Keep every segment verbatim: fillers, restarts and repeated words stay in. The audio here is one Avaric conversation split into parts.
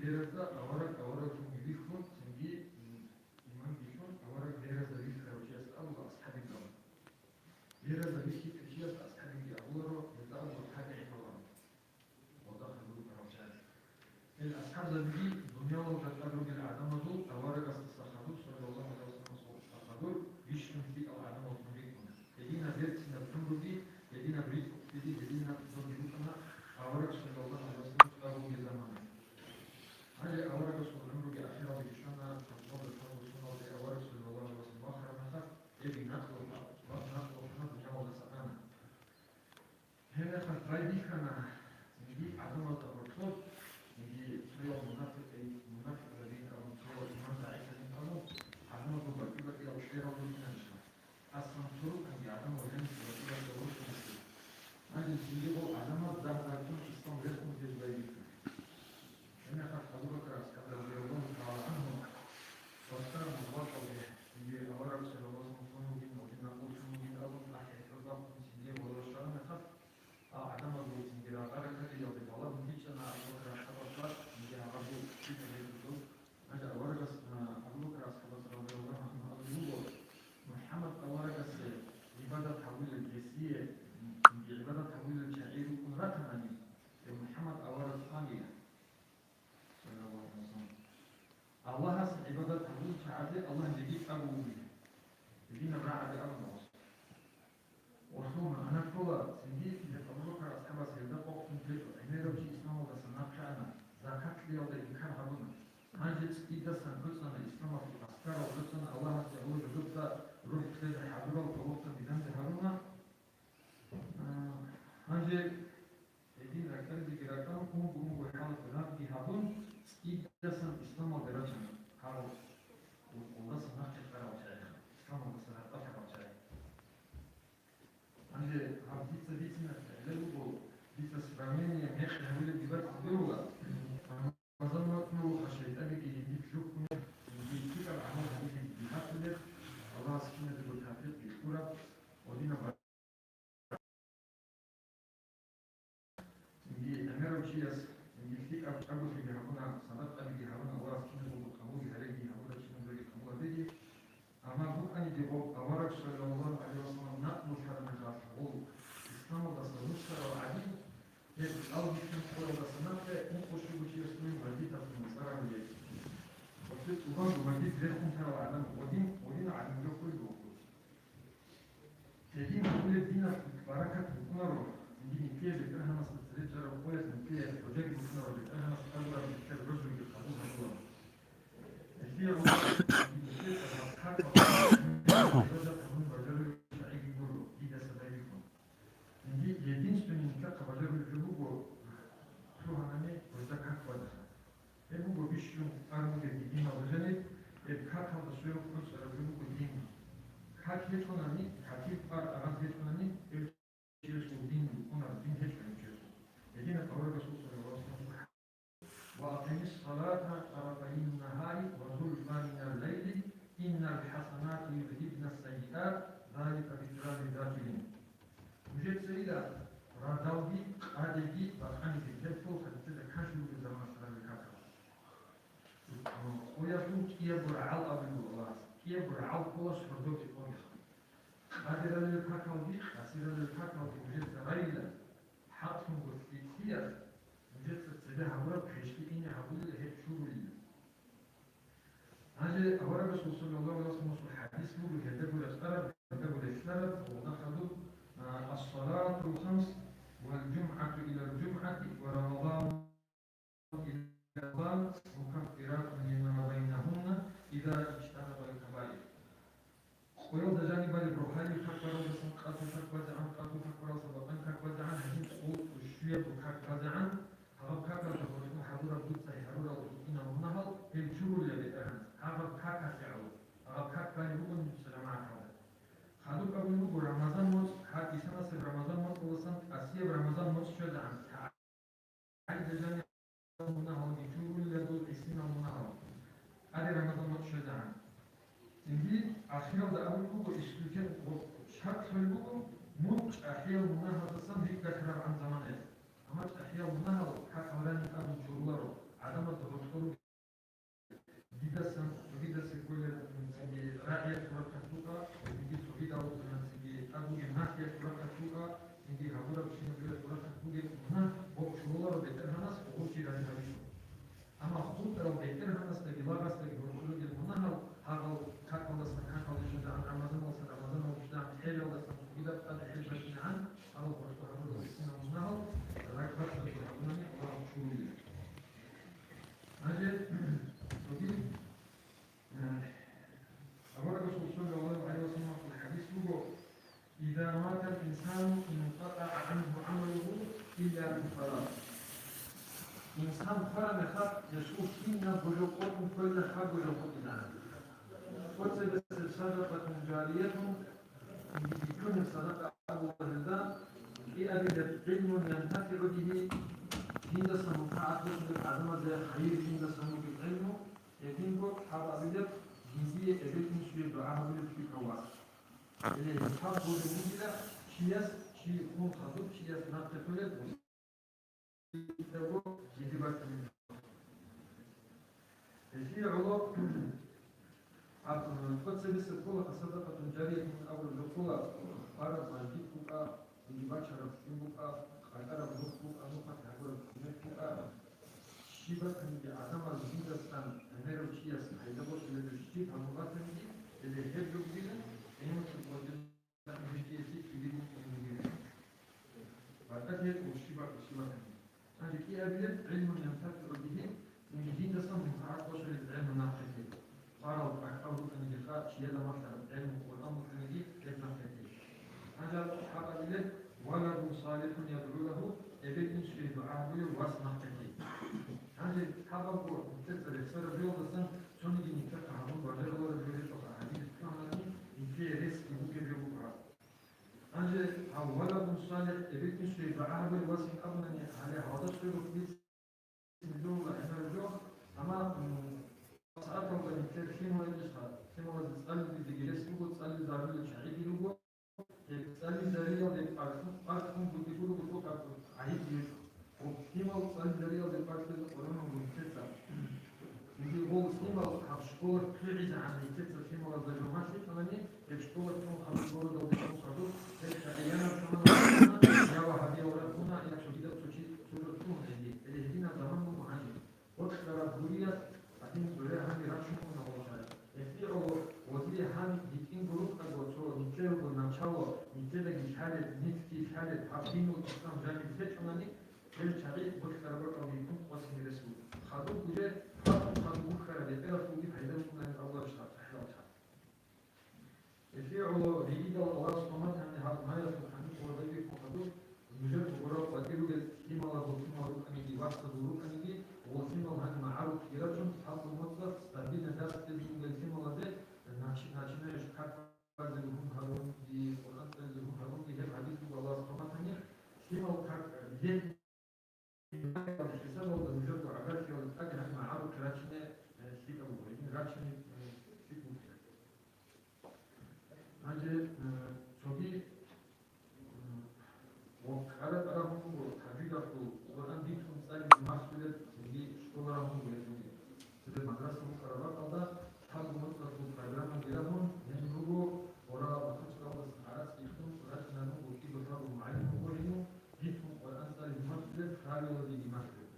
Беразда авараг аварагзабиги бихьун, цинги, м, иман бихьун, авараг беразда бихьарав чиясда абула асхӀабилъун. Беразда бихьичӀев чиясда асхӀабилги абуларо, гьезда абула табигӀинлъун. Гьезда хадур рукӀарал чагӀи. Гьел асхӀабзабиги дуниялалда тӀад ругел гӀадамазул аварагасдаса хадуб, саллаллагьу гӀалайгьи вассаламасул хадур, бищун лъикӀал гӀадамаллъун рикӀкӀуна. Гьединаб берцинаб гӀумруги, гьединаб ризкъги, гьединаб зоги букӀана авараг саллаллагьу гӀалайгьи вассалам тӀад вугеб замана. Гьале аварагасул гӀумруги ахиралде щвана, хасбалда тӀад бусурбабазде авараг саллаллагьу гӀалайгьи вассалам вахараб мехалъ, гьебги накълулъа, ва накълулъана дуниялалдаса ана. Гьеб мехалъ байбихьана, цинги гӀадамазда гьоркьоб, цинги цоял мунапикъи-, мунапикъзабин абун, цоял иман дагӀиблъизабин абун, гӀадамазул бакӀи-бакӀиял кьерал рукӀиналищха. Аслан цо рукӀанги гӀадамал гьениса бакӀи-бакӀиял рукӀиналъе. Гьанже цинги гъол гӀадамаз дагь-дагьккун ислам рехун жез байбихьана. Гьеб мехалъ Абу Бакр асхӀаб радияллагьу тагӀала гӀангьу, бакъараб мугъ бакӀалде, цинги авараг саллаллагьу гӀалайгьи вассалам вугин, гьедин накълулъун вугин абун, ахӀи-хӀурбахъун цинги гъоркьа щвараб мехалъ, а гӀадамазул цинги ракъа-ракъалиялде балагьун бичӀчӀана Абу Бакр асхӀабасда, цинги гьаб буго кида гьеб буго. Гьанже аварагас, а, Абу Бакр асхӀабас радияллагьу гӀангьу абулеб буго, МухӀаммад аварагасе гӀибадат гьабулел гьесие, м, цинги гӀибадат гьабулел чагӀи рукӀун ратанани, гьев МухӀаммад авараг хванила. Саллаллагьу гӀалайгьи вассалам. Аллагьасе гӀибадат гьабулел чагӀазе Аллагь жеги тӀад вугила. Гьединаб рагӀаби абуна гъос. Гъолъул магӀна ккола, цинги гьеб Абу Бакр асхӀабас гьелда къокълъун течӀо, гӀемерав чи исламалдаса нахъе ана, закат кьеялда инкар гьабуна. Гьанже цӀидасан гӀуцӀана, исламалъул аскарал гӀуцӀана, Аллагьасе гӀоло жодоца рухӀ кьезе хӀадурал гӀолохъа диданде гьаруна. А, гьанже гьедин ракӀалдеги ракӀан, унго-унго хӀалалъ рагъги гьабун, цӀидасан исламалде рачана. Гьав гъолдаса нахъе кьарал чагӀи, исламалдаса ракъалъарал чагӀи. Гьанже гьаб дица бицина гӀелеб буго, дица сравнение мекъи гьабулебги бацӀцӀадурула. Рамазан вацӀцӀулаха шайтӀабиги гьеб лъухъун, гьеб лъикӀаб гӀамал гьабизе бихьатулеб, Аллагьас киназего тавфикъги кьураб, гьединаб. Цинги гӀемерав чияс, цинги лъикӀаб чӀаголъиги гьабуна, садакъабиги гьабуна, Аллагьас киназего къабулги гьареги гьабурав чиназдаги къабул гьабеги. Амма букӀаниги гъоб авараг, саллаллагьу гӀалайгьи вассалам, накълулъараб мехалъ гъол исламалдаса рухсарал гӀадин, гьеб кӀалдиб ккуралдаса нахъе ункъо-щуго чиясулин вагьидалъун цӀарабулеб. Гъосе цӀугӀаго вагьид рехун тарал гӀадамал гъодин, гъодин гӀадамал кколеб буго. Гьедин гьабулеб динаб баракат букӀунаро, цинги нилъее БетӀергьанасда цере чӀараб къоялъ нилъее гӀодоги букӀунаро, БетӀергьанас тӀад гьабураб нилъер гӀузруги къабул гьабула. Нилъее гьаб как гьабун бажарулел чагӀиги гуро, дидаса байбихьун. Цинги единственный нилъехъа бажарулеб жо буго, лъугьанани гьезда как базеха. Гьеб буго бищун армуге дигиналда жаниб, гьеб какалда сверухъ гӀуцӀараб жо буго дин. Как гьечӀонани, хӀатир кӀвар араз гьечӀонани, гьев чиясул дин букӀунараб дин гьечӀо гьев чиясул. Гьединаб аварагасул саллаллагьу гӀалайгьи вассалам: «Ва акъимис салата тарафайин нагьари ва зулфа минал лайли, иннал хӀасанати юзгьибнас саййиат, залика зикра лиззакирин». Нужецайила радалги, къадеги, бакъаниги, гьеб ккола хадисада кашуруги замана сарали какал. Къоялъул кӀиябго рагӀал абулеб буго Аллагьас, кӀиябго рагӀал ккола сордоги къоги. Къадиралел какалги, къасиралел какалги нужеца райила, хӀакълъунго лъикӀлъиялъ нужеца цебе гьабураб квешлъи ине гьабулел гьеб чурулила. Гьанже аварагасул саллаллагьу гӀалайгьи вассаламасул хӀадис буго, гьелдаго рекъараб, гьелдаго релълъараб, гъолда хадуб, а, «Ас-салатул хамс вал жумгӀату илал жумгӀати ва Рамазану илал Рамазан мукаффиратун лима байнагьунна иза ижтанабал кабаир». Къоялда жаниб балеб рохалил как баралдасан къатул как базегӀан, къатул как баралдаса бакъан как базегӀан, гьадин къо-, щуябго как базегӀан, гьаб какалда гьоркьоб гьабураб дуца гьарурал гьитӀинал мунагьал гьел чурулел БетӀергьанас, гьаб какалъе гӀоло, гьаб как балеб буго нужеца жамагӀаталда. Хадуб абулеб буго, Рамазан моцӀ, гьаб исанасеб Рамазан моцӀалдасан тӀасияб Рамазан моцӀ щвезегӀан, гьадин жаниб мунагьалги чурулел дол гӀисинал мунагьал. Гьаре Рамазан моцӀ щвезегӀан. Цинги ахиралда абулеб буго, исключение, шарт лъолеб буго, мун чӀахӀиял мунагьаздасан рикӀкӀалъарабгӀан заманаялъ. Амма чӀахӀиял мунагьал какал рани абун чуруларо, гӀадамазда гьоркьоб Гьараб мехалъ гьесул кинабго жо къотӀун кколила, лъабго жо къотӀилаан. Цо цебесеб садакъатун жариятун, инги бичунеб садакъа абула гьелда, кӀиабилеб гӀилмун янтафигӀу бигьи, диндасан мунпагӀат босулеб, гӀадамазда хайир, диндасан бугеб гӀилму, гьединго лъабабилеб, жиндие эбел-инсуе дугӀа гьабулеб лъикӀав вас. Гьеле гьеб лъабго жо бугила чияс, чи хун хадуб чияс нахъе толеб, Гьелъие гӀоло, гьаб, цо цебесеб ккола садакъатун жариятун абураб жо ккола, бараб мажгит букӀа, цинги бачараб кин букӀа, къаркъараб нух букӀа, нухалъ гьабураб кумек букӀа. Щиб батаниги гӀадамаз жиндасан гӀемерав чияс пайда босулеб щиб гьабун батаниги, гьеле гьеб жо бугилан, гӀемерлъи къватӀир Гьанже кӀиабилеб гӀилмун янтафигӀу бигьи, цинги диндасан мунпагӀат босулеб гӀелму нахъеги, хварал, кӀварал рукӀаниги, чияда малъараб гӀелму, Къуръан букӀаниги, гьеб нахъеги. Гьанже лъабабилеб, валадун салихӀун ядгӀу лагьу, эбел-инсуе дугӀа гьабулев вас нахъеги. Гьанже лъабабго нилъеца рехсараб жоялдасан цониги нилъехъа гьабун бажарулареб жо гьечӀоха, гьадинаб лъугьанани нилъее ресги бугеб жо буго гьаб. Гьанже гьав валадун салихӀ эбел-инсуе дугӀа гьабулев васин абунани, гьале гьалда сверухъ дица милугьула гӀемераб жо, амма, м, сагӀаталда нилъер лъималаздаса, лъималазда цӀализеги рес буго, цӀализарулел чагӀиги руго, гьеб цӀализариялде къаркъун, къаркъун бугеб гуро гьеб гӀайиб гьечӀо. Гьеб лъимал цӀализариялде къватӀизе къоролъун буго нилъеца. Цинги гьеб лъимал гьаб школалъ лъугӀизегӀан нилъеца лъималазда жо малъичӀонани, гьеб школалъ цо хадуб, городалде цо хадуб, гьеб чагӀиянаб заманалда я вагьабиял ракӀуна, я цогидаб цо чи цо жо лъугьунеги, гьеле гьединаб заман буго гьаниб. Бокьараб гурияс гьадин цӀоле гьаниб рачун уна гъолчай. Гьелъие гӀоло, гъозие гьаниб гьитӀинго рукӀаго цо нилъерго начало, нилъедаги лъалеб, нилъги лъалеб, гьаб динул ислам жаниб лъечӀонани, гьел чагӀи бокьараб бакӀалде йикӀун къосине рес буго. Хадуб гуре, хадуб хадуб бухьараб бетӀералъулги пайда букӀунарин абулеб чагӀи, чагӀиял чагӀи. Гьелъие гӀоло ригидал Аллагьас хӀурматани гьаб маялъул гьаниб гъоркье бихьун хадуб, нужер гураб къватӀир ругел лъималазул лъимал рукӀаниги, вацазул рукӀаниги, гъол лъимал гьаниб магӀарухъги рачун, лъабго моцӀалъ стабильно дарс кьезе угел лъималазе начи-, начинающий картазе лугьун гьарунги, Къуръан цӀализе лугьун гьарунги, гьеб гьадис буго Аллагьас хӀурматани, лъимал как лет Хисабалда нужерго гӀагарлъиялда тӀаде гьаниб магӀарухъе рачине, э, лъикӀаб буго, гьедин рачине, э, лъикӀ букӀина. Гьанже, э, цоги, м, ва кӀара-кӀара гьун буго, тажвидалъул Къуръан бицун цӀализе малъулеб, цинги школа рагьун буго гьезулги. Цебе мадраса букӀараб бакӀалда лъабго моцӀалъул программа бирагьун, гьениб буго, гъора Махачкалдаса гӀарац бихьун, рачӀинарун гъутӀиго лъабго мугӀалим буго гьенив, бицун Къуръан цӀализе малъулеб, правилазеги малъулеб.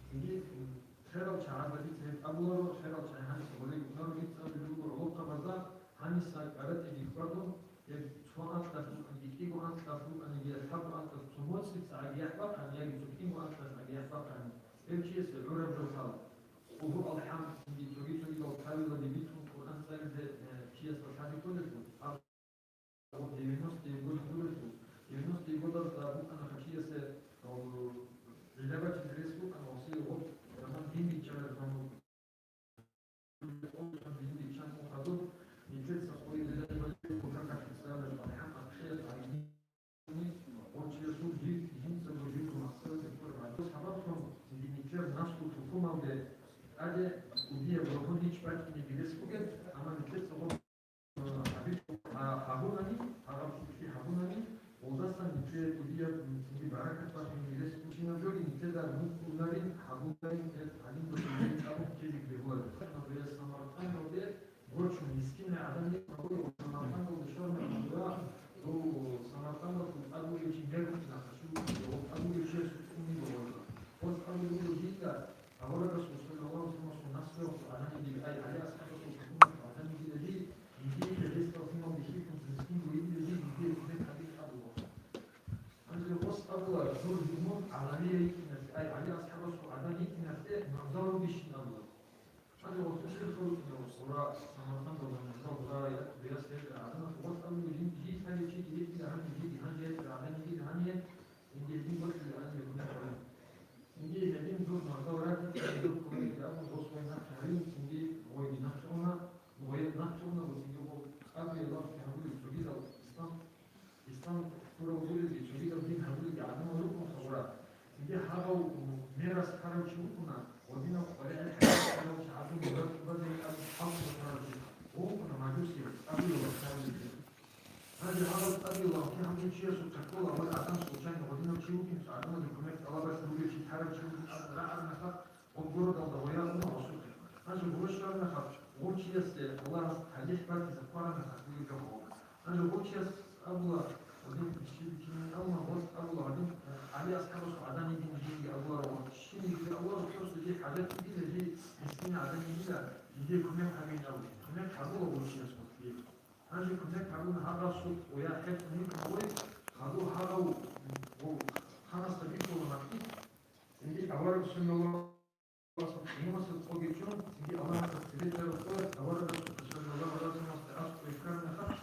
Цинги, м, херал чагӀазда дица гьеб абуларо, херал чагӀи гьаниса гъоле унаро дица абулеб буго гӀолохъабазда, гьаниса кӀаратӀиги хьвадун, гьеб цо анкьалъ рукӀаниги, кӀиго анкьалъ рукӀаниги, я лъабго анкьалъ цо моцӀица гӀагияб бахъани, яги цо кӀиго анкьалъ гӀагияб бахъани, гьев чиясе гӀураб жо лъала. Къулгьу, АлхӀамд, цинги цоги-цогидал правилаби бицун Къуръан цӀализе, э, чиясда лъазе кколелъул, гьаб девяностые годы гурелъул, девяностые годазда букӀана хъачиясе, э, гӀилла бачизе рес букӀана, гъосие гъоб заман дин биччараб заман букӀана. Дин биччан хадуб, нилъеца къойилда гьеб кутакалъ исламалъ АлхӀамд ахъиялъ гьабизе Гъов чиясул жив жинцаго живго максаразе кколеб гӀадаб сабаблъун цинги нилъер наслу тухумалде тӀаде кӀудияб рогьун гьич бачӀинеги рес бугеб, амма нилъеца гъоб, э, гьабичӀо, гьа-, гьабунани, гьаб лъикӀлъи гьабунани, гъолдасан нилъее кӀудияб, м, цинги баракат бахинеги рес бугеб, кинаб жоги нилъеда букӀунарин, гьабунарин, гьеб гьадинго жиндир абун ккезе бегьуларо. Самаркъандалде Гочун мискинай гӀадамил гьабула ва Самаркъандалде щвараб мехалда, дов Самаркъандалъул тӀадвугев чи мер вукӀина, хъачу вукӀина, ва тӀадвугев чиясул цӀуниги гъоркьа. Гъос абулеб буго жинда, аварагасул саллаллагьу гӀалайгьи ва салламасул наслуялъул гӀадамигила, ай, ГӀали асхӀабасул хӀукуматалъул гӀадамигила жи, жиндие гьесдал лъимал бихьихьун мискин бугебила жи, жиндие кумек гьабизе абула. Гьанже гъос абула, дур жугьун гӀаламия йикӀиналъе, ай, ГӀали асхӀабасул гӀадан йикӀиналъе нугӀзал ругищин абула. Гьанже гъосул чирхал рукӀиналъ гъура Самаркъандалда нугӀзал гъура я-, яс гьечӀо гӀадамалъ гъос абула, жин-, жий лъалев чиги йикӀила гьанже жиги, гьанже гьечӀо гӀадан йигила гьанже, цинги гьедин бокьулел гӀадамал гьунеб гьарун. Цинги гьедин дур нугӀзал гьабулел цогидал ислам, ислам ккурав гурелги, цогидал дин гьабулелги гӀадамал рукӀун хабураб. Цинги гьагъав мерас хъарав чи вукӀуна, гъодинав къваригӀел хӀарав чи гӀадамал рукӀун базарикӀа хӀалкӀун хъарав чи вукӀуна, мажусияв, цӀадуялъ хъарав чи. Гьанже гьаб цӀадуялъ гьанкӀ гьанкӀ чиясухъе ккола, гьаб адам случайно гъодинав чи вукӀин, цо гӀадамазда кумек тӀалабалъ ругев чи, хъарав чи вукӀин абун рагӀараб мехалъ, гъоб городалда гъоя уна гъосухъе. Гьанже гъорщ рагӀараб мехалъ, гъов чиясе Аллагьас талихӀ батизе ккараб мехалъ бугеб жо гьаб. Гьанже гъов чияс абула, гьадин, щиб кинин абуна, гъос абула, гьадин, ГӀали асхӀабасул гӀадан йигин жинги абуларо, щиб йигин абуларо, просто жий хӀажат йигин, жий мискин гӀадан йигин, жиндие кумек гьабейин абун. Кумек гьабула гъов чияс гъосие. Гьанже кумек гьабун гьагъасул къоя хӀетӀун йикӀун гъой, хадур гьагъав, гъов ханасда бихьула макьилъ, цинги авараг саллаллагьу гӀалайгьи ва саллам къиямасеб къоги чӀун, цинги Аллагьасда цебетӀараб къоялъ аварагасухъе саллаллагьу гӀалайгьи ва салламасда аскӀове ккараб мехалъ,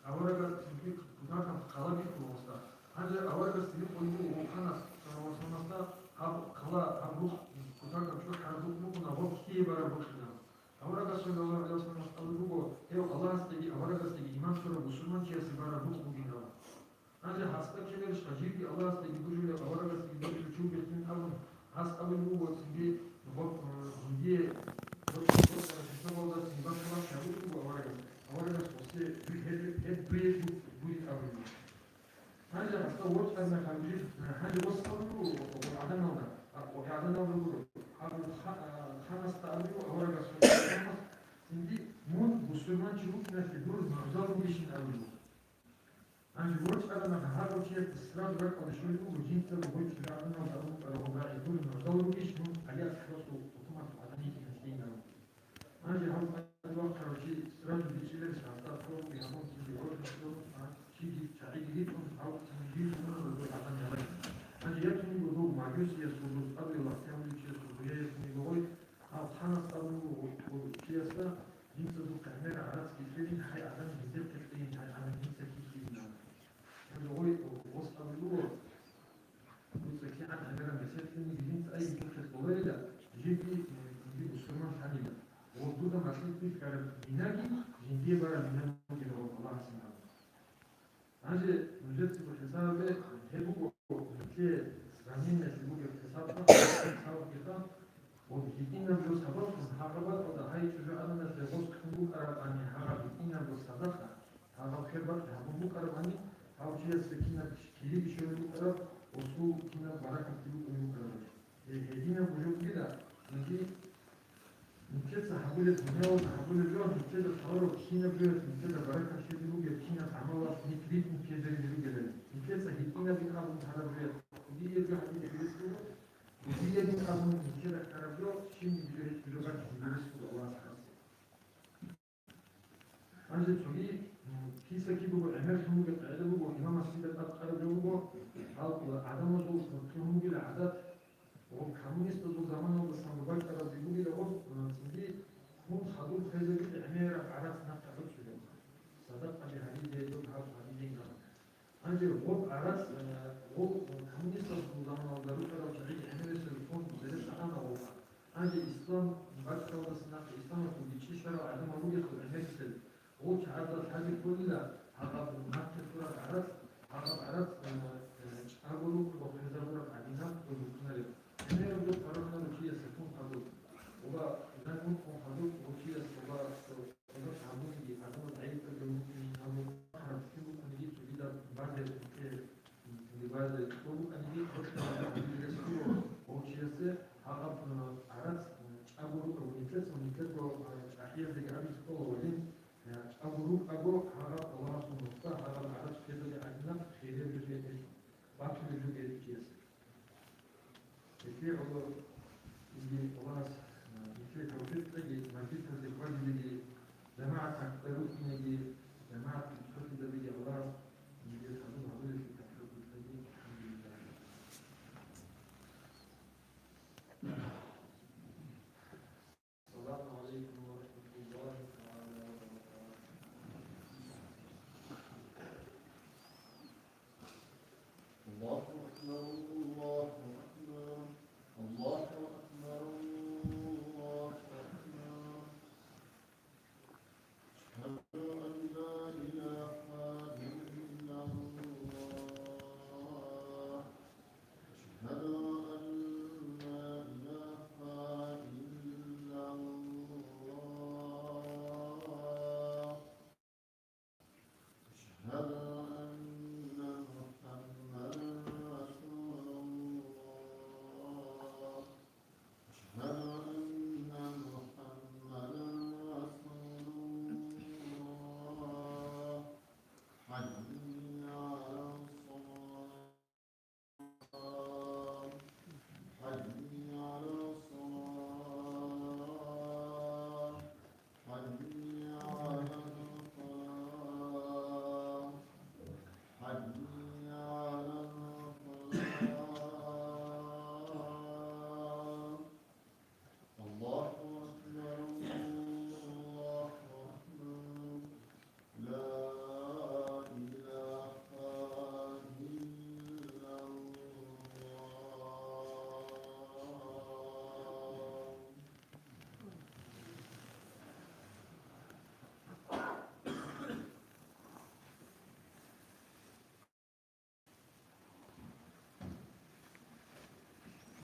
аварагас цинги кутакаб хъала бихьула гъосда. Гьанже аварагас цинги къойги гъов ханас саллаллагьу гӀалайгьи ва салламасда гьаб хъала, гьаб рукъ, кутакаб чӀухӀараб рукъ букӀуна, гъоб ккие бараб рукъ бугин. Аварагас саллаллагьу гӀалайгьи ва салламас абулеб буго, гьев Аллагьасдаги аварагасдаги иман лъурав бусурманчиясе бараб рукъ бугин абун. Гьанже гьасда ккеларищха, жибги Аллагьасдаги божулев, аварагасдаги божулев чи вугевлъин абун, гьас абулеб буго, цинги гъоб-, э, жиндие гъоб-, гъоб-, хӀисабалда цин бахъ-бахъ гьабулеб буго аварагас. Аварагас гъосие гьеб, гьеб дуе гу-, гурин абулеб буго. Гьанже гьасда ворчӀараб мехалъ, гьанже гъос абулеб буго гӀаданалда, а, гӀаданалда гуро, абу ха-, а, ханасда абулеб буго аварагас, цинги мун бусурманчи вукӀиналъе дур нугӀзал ругищин абулеб буго. Гьанже ворчӀараб мехалъ гьагъав чиясда сразу ракӀалде щолеб буго, жинцаго гъой чӀужугӀаданалда абун букӀараб гъоб рагӀи, дур нугӀзал ругищ мун ГӀали асхӀабасул хӀукуматалъ гӀадан йикӀиналъейин абун. Гьанже гьав цӀадуе вахъарав чи сразу бичӀчӀиларищ гьасда, цоги гьабун цинги гъоркье щун, а, чиги чагӀиги ритӀун, гьав цинги ритӀун гъой гӀадан ялаги. Гьанже ятун йиго дов мажусиясул, дов цӀадуе вахъарав чиясул гъоя ятун йиго гъой, гьав ханас абулеб буго гъов чиясда, жинцадухъе гӀемер гӀарацги кьейин, гьай гӀадан жиндехъе кьейин, гьай гӀадан жинца киклъейин абун. Гьанже гъой гъос абулеб буго, дуца кигӀан гӀемераб месед кьуниги жинца айги духъе кьоларила, жеги, м, жинди бусурман лъанила. Ва дуда макьилъ бихьараб динаги жиндие бараб динаб бугила гъоб Аллагьасин абун. Гьанже нужецаго хӀисабе, гьеб буго нилъее сравнениялъе бугеб хӀисаб, хӀисаб бугеб, ва гьитӀинаб жо сабаблъун гьагъаб бакӀалда гьай чӀужугӀаданалъе гъос кьун букӀарабани, гьагъаб гьитӀинаб жо садакъа, гьагъаб хер-бакъи гьабун букӀарабани, гьав чиясе кинаб кириги щолеб букӀараб, гъосул кинаб баракатги букӀунеб букӀараб. Гьединаб жо бугила, цинги нилъеца гьабулеб, дунялалда гьабулеб жо, нилъеда лъаларо кинаб жоялъ нилъеда баракат лъезе бугеб, кинаб гӀамалалъ нилъ ритӀун ккезаризе ругелали. Нилъеца гьитӀинабин абун гьараб жоялъ кӀудиябго гьадин хирис буго, кӀудиябин абун нилъеда ккараб жо, щибниги жо гьечӀеб жо бакӀ хирис буго Аллагьас гьасе. Гьанже цоги, м, киса-кибего гӀемер лъун бугеб къагӀида буго, имамас лъида тӀадкъараб жо буго, гьал, э, гӀадамазул лъун бугила гӀадат, ва коммунистазул заманалдасан бакӀараб бугила гъоб, э, цинги ккун хадуб хвезабизе гӀемераб гӀарац нахъе гӀуцӀулеб. Садакъаби гьабизе, доб гьаб гьабизе. Гьанже гъоб гӀарац, э, гъоб, э, коммунистазул заманалда рукӀарал чагӀи гӀемерисел ккун цере цӀалана гъоб. Гьанже ислам бачӀаралдаса нахъе исламалъул бичӀчӀи щварал гӀадамал ругелъул гӀемерисел гъол чагӀазда лъазе кколила гьагъаб нахъе лъураб гӀарац, гьагъаб гӀарац, э, э, чӀаго рукъго хвезабураб гӀадинаб гъой букӀунареб. ГӀемераб жо къваригӀунаро чиясе ккун хадуб. Ва гъай ункъун хадуб гъов чияс ва Гьеб гьабуниги, гьадинаб гӀайиб тӀаде вукӀин гьабун, гьаракь букӀаниги, цогидаб базе, цинги базе цо букӀаниги, гьоркьоб гьабулеб гьечӀо, гъов чиясе гьагъаб гӀарац чӀаго рукӀаго, нилъеца, нилъего чӀахӀиязеги абизе ккола ва гьин чӀаго рукӀаго гьагъаб